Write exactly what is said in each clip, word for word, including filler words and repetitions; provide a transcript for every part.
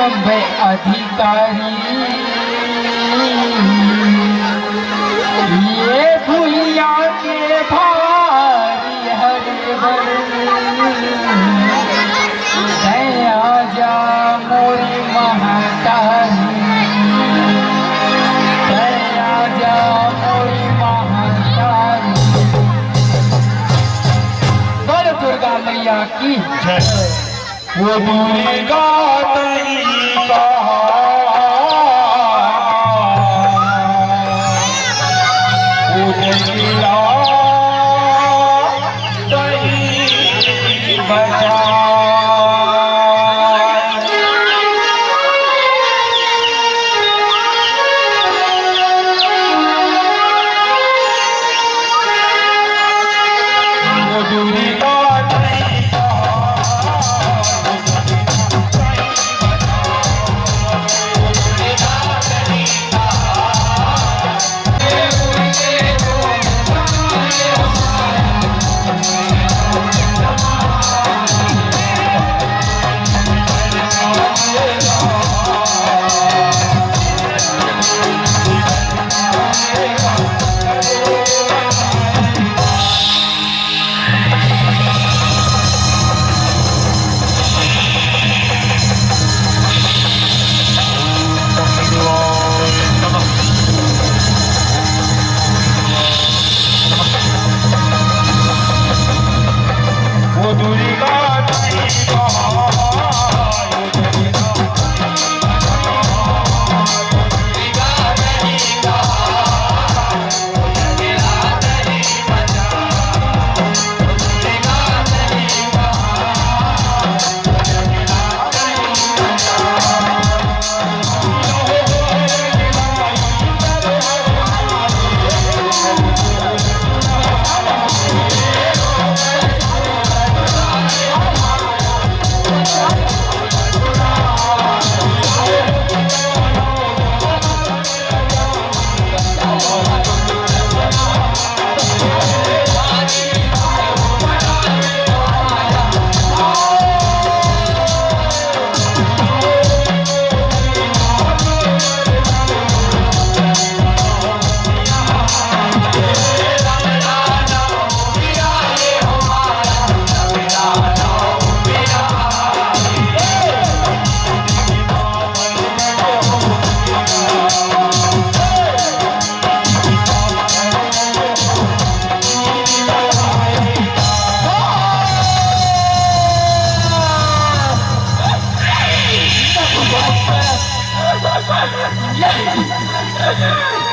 अम्बे अधिकारी, ये भुइयां के भारी हरे बर, दया जा मोरी महतारी, दया जा मोरी महतारी। बोल दुर्गा मैया की जय। वो दुर्गा तई कहा, वो दुर्गा तई बचा।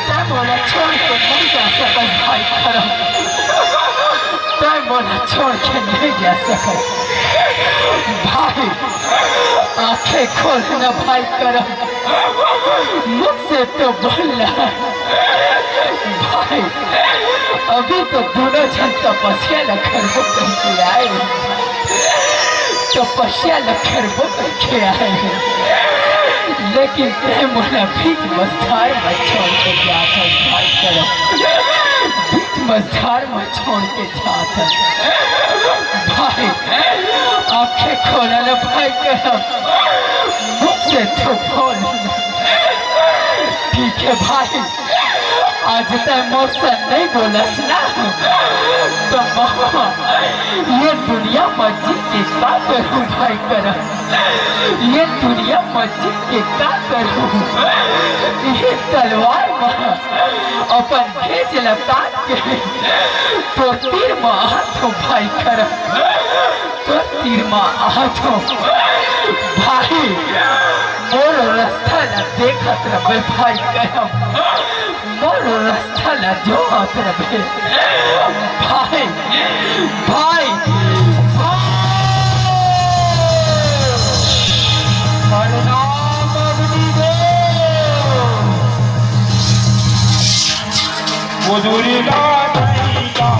तैं मोला छोड़ के नहीं जा सकस भाई करम, तैं मोला छोड़ के नहीं जा सकस भाई। आंखें खोल ना भाई करम, मुख से तो बोल ना भाई। अभी तो दोनों झन तपस्या ल करबो करके आए। तपस्या ल करबो करके आए, लेकिन तैं मोला बीच मझधार म छोड़ के जात हस भाई करम, बीच मझधार म छोड़ के जात हस भाई। आंखें खोला ना भाई करम, मुख से तो बोल। ठीक है भाई, आज तैं मोर संग नहीं बोलस ना, तो महुआ ये दुनिया म जी के का करूं भाई करम, ये दुनिया म जी के का करूं। ये तलवार म अपन घेंच ल तान के तोर तीर म आथों भाई करम। तोर तीर म आथों भाई, मोर रस्ता ल देखत रबे भाई करम, मोर रस्ता ल जोहत रबे भाई, भाई, भाई। प्रणाम अग्निदेव। मजूरी का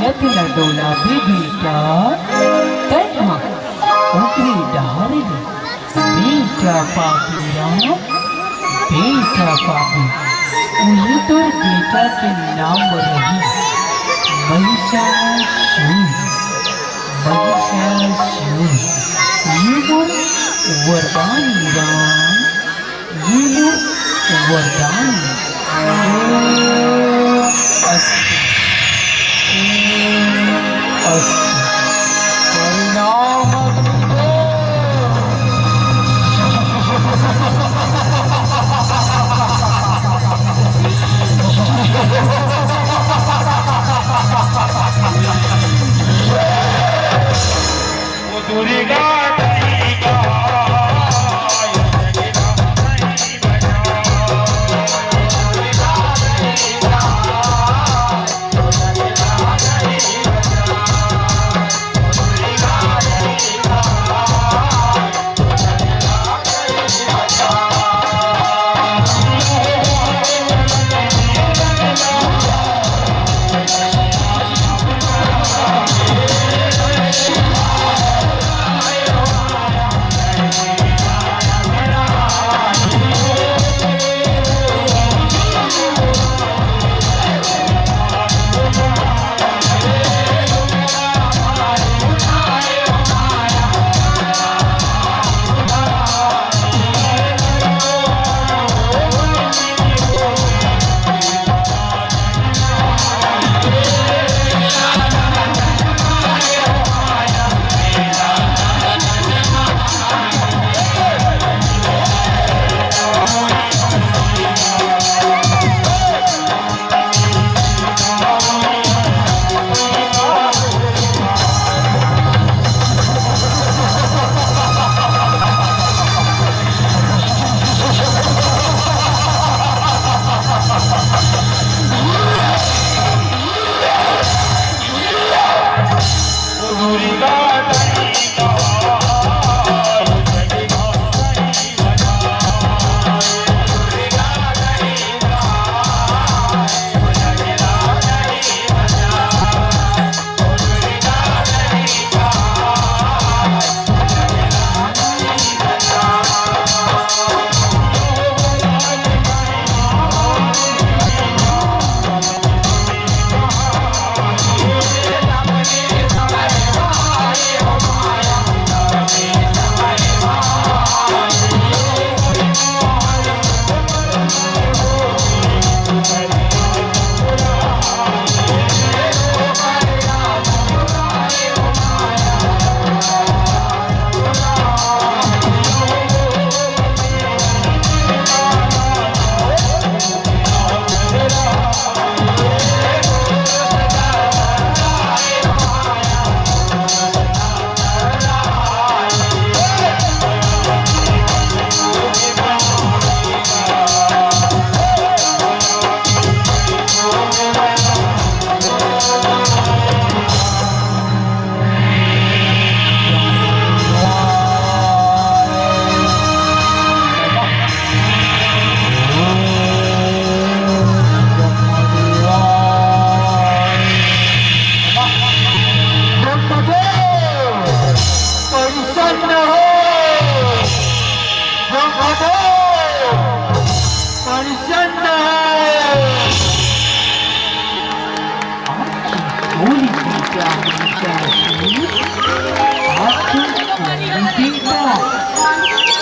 यत न डोलाबे बेटा, तैं ह ओकरे डहर ले। बेटा पाबे राम, बेटा पाबे, उही तोर बेटा के नाम रही महिषासुर, महिषासुर। ये मोर वरदान हे राम, ये मोर वरदान हे। ओम अस्तु, ओम अस्तु। प्रणाम।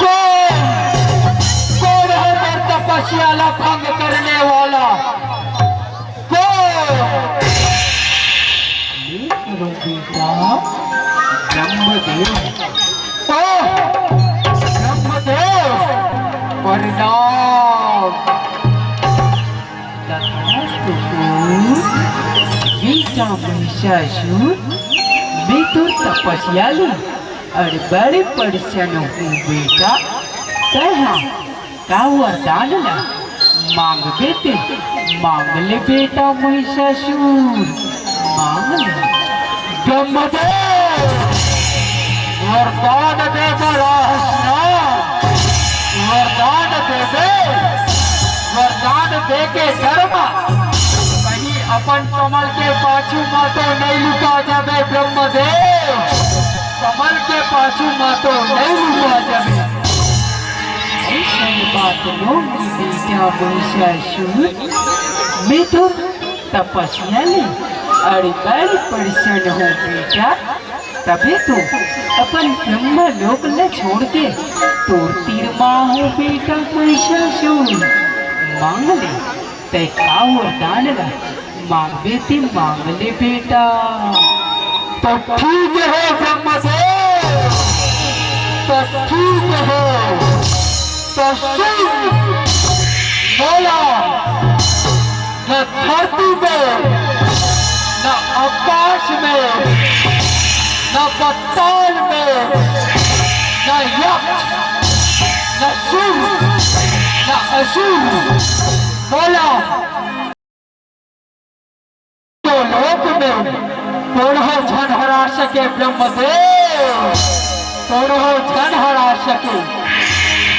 कौन, कौन है मेरे तपस्या ला भंग करने वाला? कौन? ये हमारा बेटा ब्रह्मदेव। ओ, ब्रह्मदेव, प्रणाम। तथास्तु। बेटा महिषासुर, मैं तोर तपस्या ले अरे बड़े परेशान हूँ बेटा। तैं हा का वरदान ला मांगबे ते मांग ले बेटा महिषासुर, मांग ले। ब्रह्मदेव, वरदान दे बर आहस ना, वरदान दे दे, वरदान दे के डर मा कहीं अपन कमल के पाछू मा तो नइ लुका जाबे ब्रह्मदेव, कमल के पाछू मा तो नइ लुका जाबे। अइसन बात नोहे बेटा महिषासुर, मैं तो तपस्या ले अड़ बड़ प्रसन्न हों बेटा। तभे तो अपन ब्रह्मलोक ल छोड़ के तोर तीर मा हों बेटा महिषासुर। मांग ले, तैं का वरदान ला मांगबे ते मांग ले बेटा। तो ठीक हे ब्रह्मदेव, तो ठीक हे। तो सुन, मोला न धरती में, न आकाश में, न पाताल में, न यक्ष, न सुर, न असुर, मोला तो लोक में कोनो झन हरा सके ब्रह्मदेव, कोनो झन हरा सके।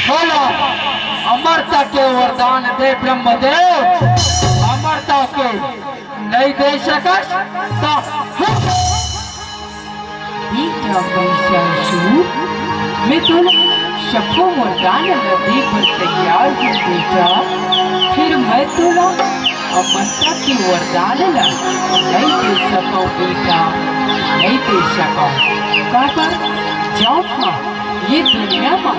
मोला अमरता के वरदान दे ब्रह्मदेव, अमरता के नइ दे सकस त बेटा महिषासुर, मैं तोला सबो वरदान ल दे बर तैयार हूँ बेटा। फेर मैं तोला अमरता के वरदान ल नइ दे सकंव बेटा, नइ दे सकंव। काबर जब हाँ ये दुनिया मा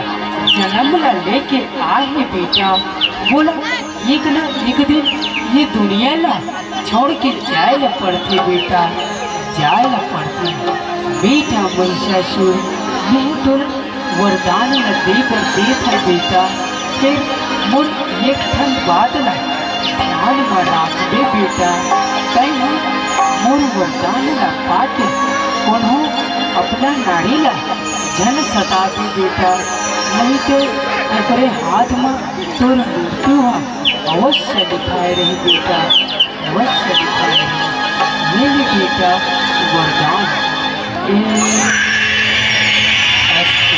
जनम ल लेके आए हे बेटा, मोला एक न एक दिन ये दुनिया ल छोड़ के जाए ल पड़थे बेटा, जाए ल पड़थे। बेटा महिषासुर, मैं तोला वरदान ल दे बर देत हंव बेटा, फेर मोर एक ठन बात ल ध्यान म राखबे बेटा। तैं ह मोर वरदान ल पाके कोनो अपना नारी ल झन सताबे बेटा, नहीं तो एकरे हाथ म तोर मृत्यु ह अवश्य लिखाए रही बेटा, अवश्य लिखाए रही। ये ले बेटा वरदान। ए, अस्तु।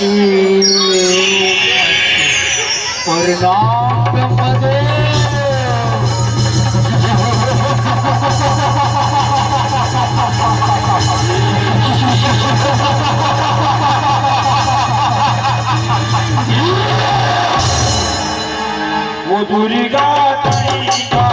ए, अस्तु। प्रणाम ब्रह्मदेव। वो दुर्गा दुर्गा,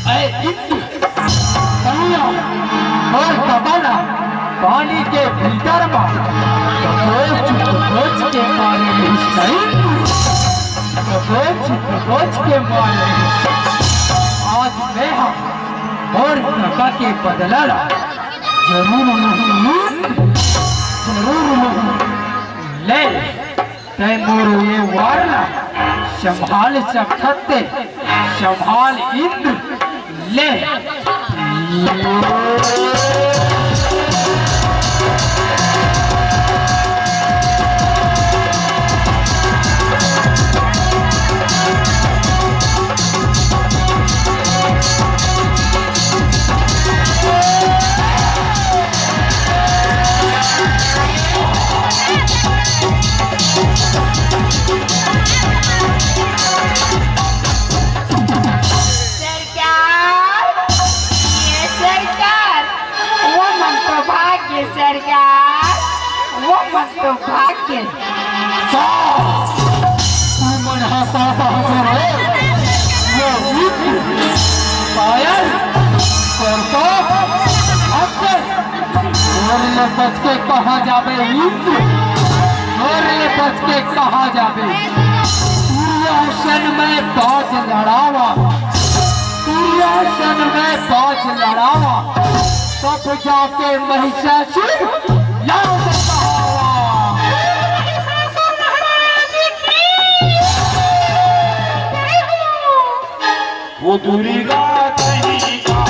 अरे इंद्र, कहिया मोर कमल पानी के भीतर मा दबोच दबोच के मारे रिहिस नहीं, दबोच दबोच के मारे रिहिस। आज मैं हा मोर कका के बदला ला जरूर लूँ, जरूर लूँ। ले, तैं मोर ये वार ला संभाल सकत ते, संभाल इंद्र। ले। सरकार, ये सरकार, वो मन तो भाग गे सरकार, वो मन तो भाग गे। तू मन हा का कहा कर रे? वो भूत, पायल, करता, अक्कल। तोर ले बच के कहाँ जाबे भूत? तोर ले बच के कहाँ जाबे? दुर्योधन में बाज लड़ावा, दुर्योधन में बाज लड़ावा, तब जाके महिषासुर याद कहावा। वो दुर्गा कहीं का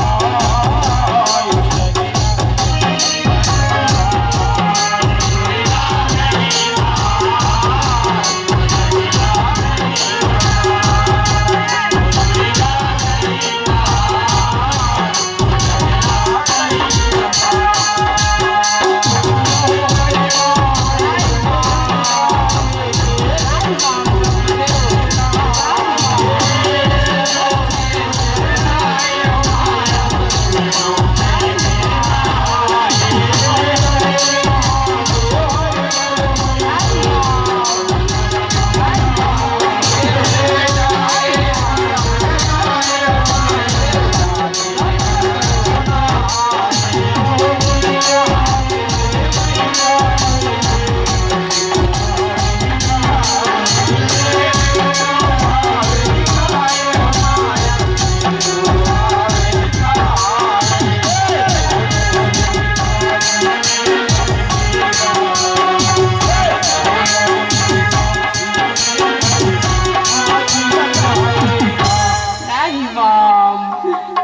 त्राहि माम,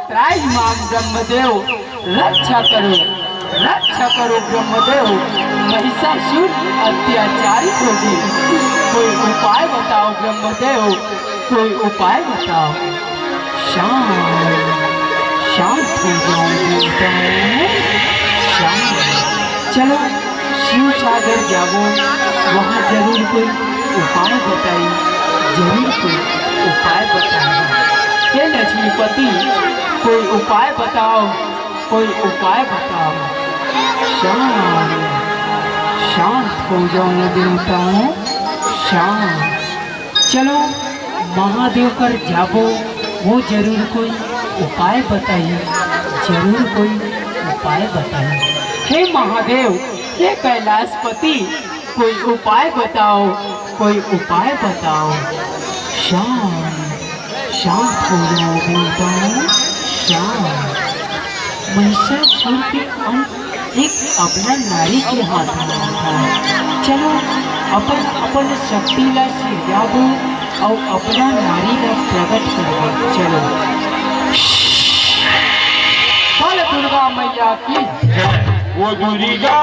त्राहि माम ब्रह्मदेव, रक्षा करो, रक्षा करो ब्रह्मदेव, महिषासुर अत्याचारित होगे। कोई उपाय बताओ ब्रह्मदेव, कोई उपाय बताओ। शांत, शांत हो जाओ देवताओं, शांत। चलो शिव सागर जाबो, वहाँ जरूर कोई उपाय बताई, जरूर कोई उपाय बताई। हे लक्ष्मीपति, कोई उपाय बताओ, कोई उपाय बताओ। शांत, शांत हो जाओ ना देवताओं, शांत। चलो महादेव कर जाबो, वो जरूर कोई उपाय बताई, जरूर कोई उपाय बताई। हे महादेव, हे कैलाशपति, कोई उपाय बताओ, कोई उपाय बताओ। शांत, शांत हो जाओ देवताओं, शांत। महिषासुर के अंत एक अबला नारी के हाथ में था। चलो, अपन, अपन शक्ति ला सिरजाबो अउ अबला नारी ला प्रकट करबो। चलो। बोल दुर्गा मैया की। वो दुर्गा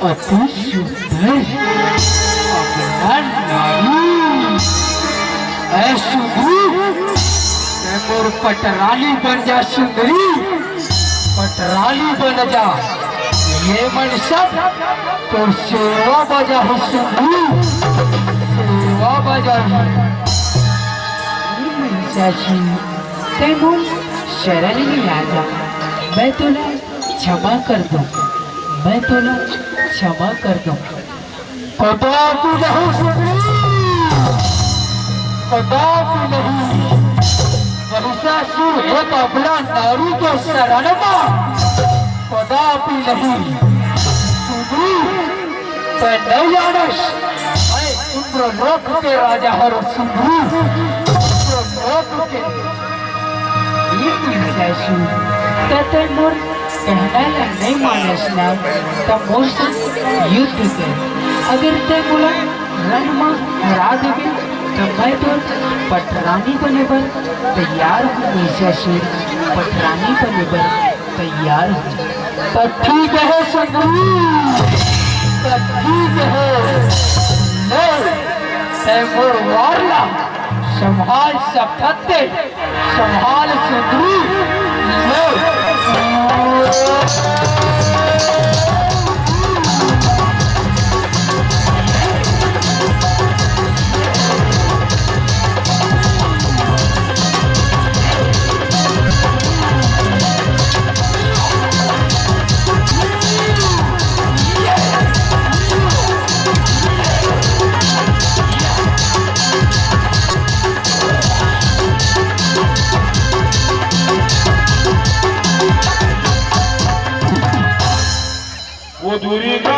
अति सुंदर अबला नारी। ऐ सुंदरी, तैं मोर पटरानी बन जा सुंदरी, पटरानी बन जा। ये मन सब तोर सेवा बजा है सुंदरी, सेवा बजा है। महिषासुर, तैं मोर शरण में आ जा, मैं तोला क्षमा कर दूं, मैं तोला क्षमा कर दूं। कदापि नहीं सुंदरी, कदापि नहीं। महिषासुर एक अबला नारी के शरण मा कदापि नहीं। सुंदरी, तैं नहीं जानस, मैं इंद्रलोक के राजा हरंव सुंदरी, इंद्रलोक के। ये महिषासुर, त तैं मोर कहना ला नइ मानस ना, त मोर संग युद्ध कर। अगर तैं मोला रण मा हरा देबे, त मैं तोर पटरानी बने बर तैयार हूँ, महिषासुर, पटरानी बने बर तैयार हूँ। त ठीक है सुंदरी, त ठीक है। ले, तैं मोर वार ला संभाल सकत ते, संभाल सुंदरी, ले। वो दूरी का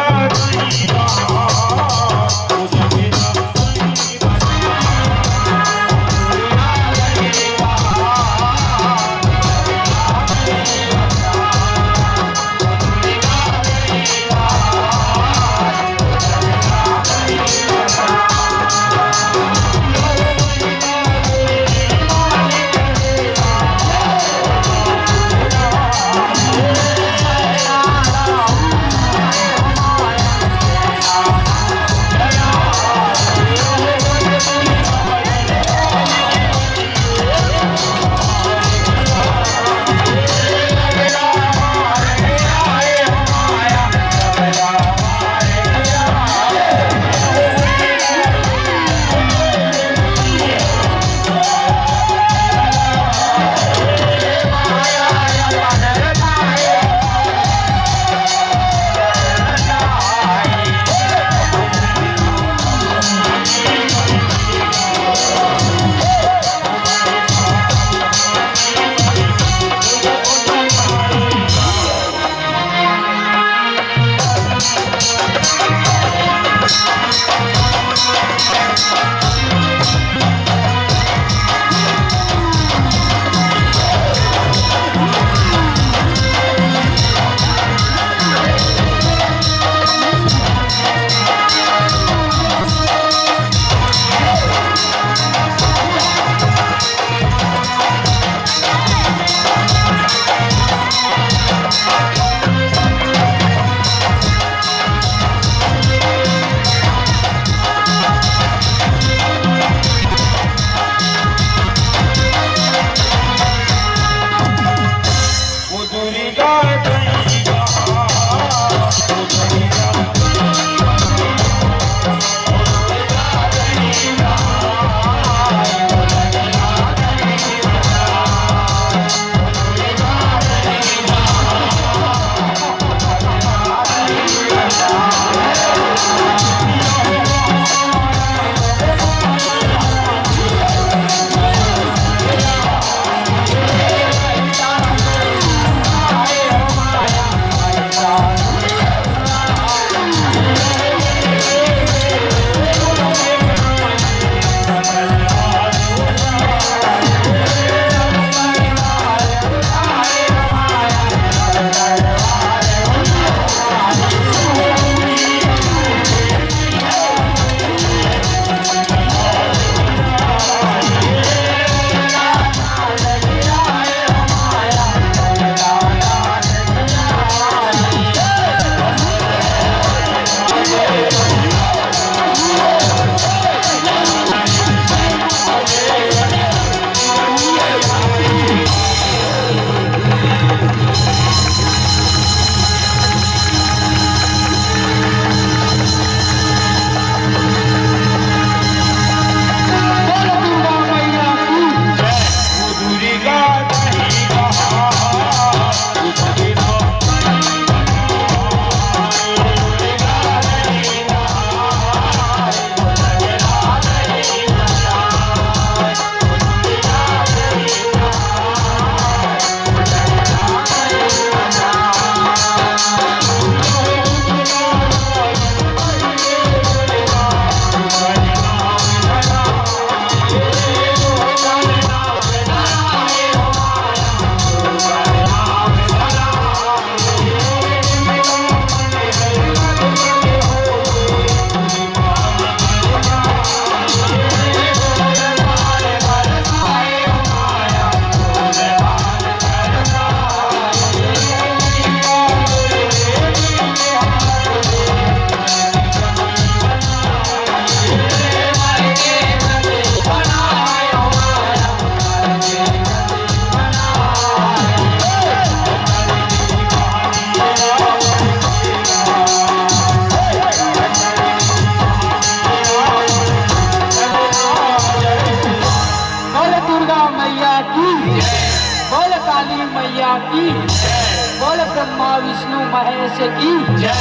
ब्रह्मा विष्णु महेश की जय।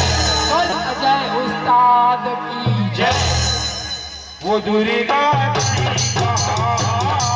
बोल अजय उस्ताद की जय। वो दुर्गा जी कहाँ